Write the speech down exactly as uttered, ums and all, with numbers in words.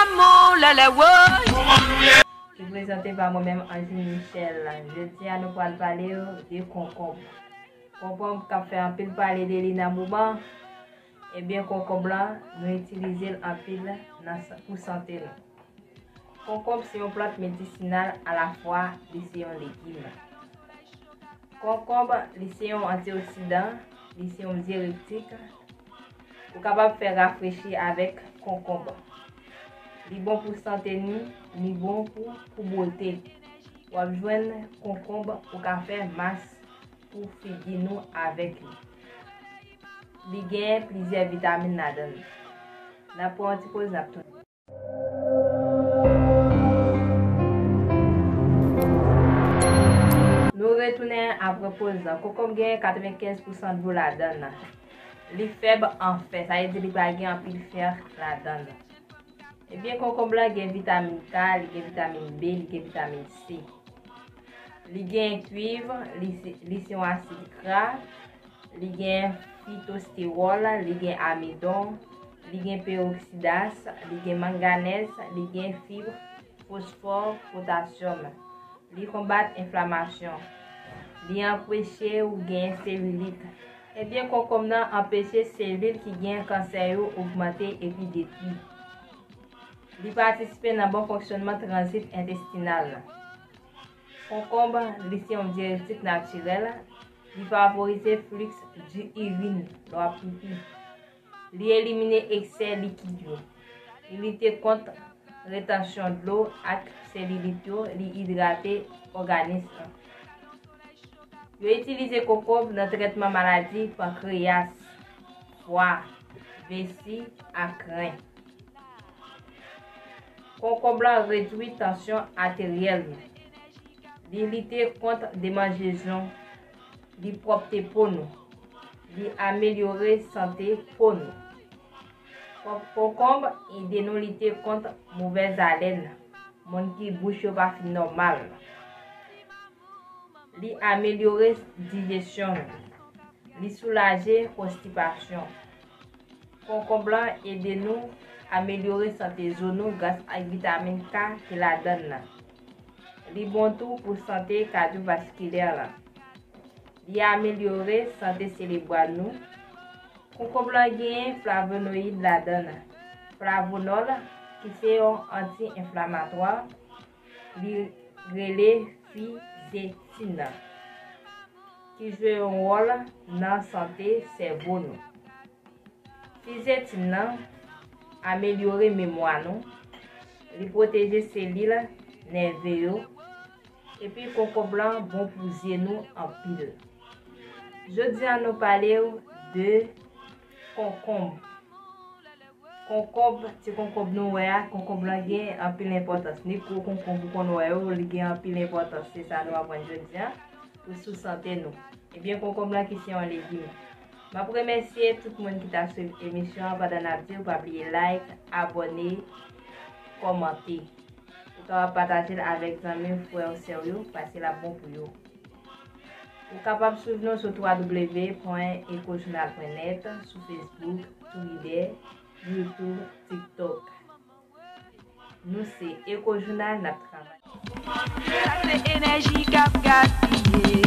Lanmou lèlè woy. Ki prezante pa mwen menm, Angeline Michel. Jodi a nou pral pale de konkonb. Konkonb k ap fè anpil pale de li nan moman. Ebyen, konkonb lan, nou itilize l anpil nan sa- pou sante nou. Konkonb se yon plant medisinal alafwa li se yon legim. Konkonb, li se yon antioksidan, li se yon dyeretik. Ou kapab fè rafrechi avèk konkonb. Li bon pou sante nou, li bon pou, pou bote. W ap jwenn konkonb, ou ka fè mas pou figi nou avèk li. Li gen plizyè vitamin ladan l. N ap pran yon ti poz, n ap tounen. Nou retounen apre poz lan. Konkonb gen katrevenkenz pousan dlo ladan l. Li fèb an fè, sa vle di li pa gen anpil fè ladan l. Ebyen, konkonb lan gen vitamin K, li gen vitamin B, li gen vitamin C. Li gen kuiv, li se, li se yon asid gra, li gen fitostewòl, li gen amidon, li gen peroksidas, li gen manganèz, li gen fib, fosfò, potasyòm. Li konbat enflamasyon. Li anpeche ou gen selilit. Ebyen, konkonm nan anpeche selil ki gen kansè yo ogmante epi detwi. Li patisipe nan bon fonksyònman tranzit entestinal la. Konkonm, li se yon dyeretik natirèl. Li favorize fliks di irin lè w ap pipi. Li elimine eksè likid yo. Li lite kont retansyon dlo ak selilit yo. Li idrate òganis lan. Yo itilize konkonm nan trètman maladi pankreyas, fwa, vesi ak ren. Konkonm lan redwi tansyon ateryèl nou. Li lite kont demanjezon. Li pwòpte po nou. Li amelyore sante po nou. Kon- Konkonm ede nou lite kont movèz alèn, moun ki bouch yo pa fin nòmal. Li amelyore dijesyon nou. Li soulaje konstipasyon. Konkonm lan ede nou amelyore sante zo nou gras ak vitamin K ki ladann nan. Li bon tou pou sante kadyovaskilè lan. Li amelyore sante selebral nou. Konkonm lan genyen flavonoyid ladann nan. Flavonòl, ki se yon anti-enflamatwa, li rele fizetin, ki jwe yon wòl nan sante sèvo nou. Fizetin nan amelyore memwa nou, li pwoteje selil nève yo, epi konkonm lan bon pou zye nou anpil. Jodi a nou pale w de konkonm. Konkonm, ti konkonm nou wè a, konkonm lan gen anpil enpòtans. Ni gwo konkonm ou konn wè yo, li gen anpil enpòtans. Se sa nou aprann jodi a, pou sou sante nou. Ebyen, konkonm lan ki se yon legim. M ap remèsye tout moun ki t ap swiv emisyon an pandan n ap di w pa bliye like, abòne, kòmante. Ou kapab pataje l avèk zanmi w, frè w, sè w yo, paske l ap bon pou yo. Ou kapab swiv nou sou w w w pwen ekojounal pwen nèt, sou Facebook, Twitter, YouTube, TikTok. Nou se Eco Jounal, n ap travay. Sa se enèji k ap gaspiye.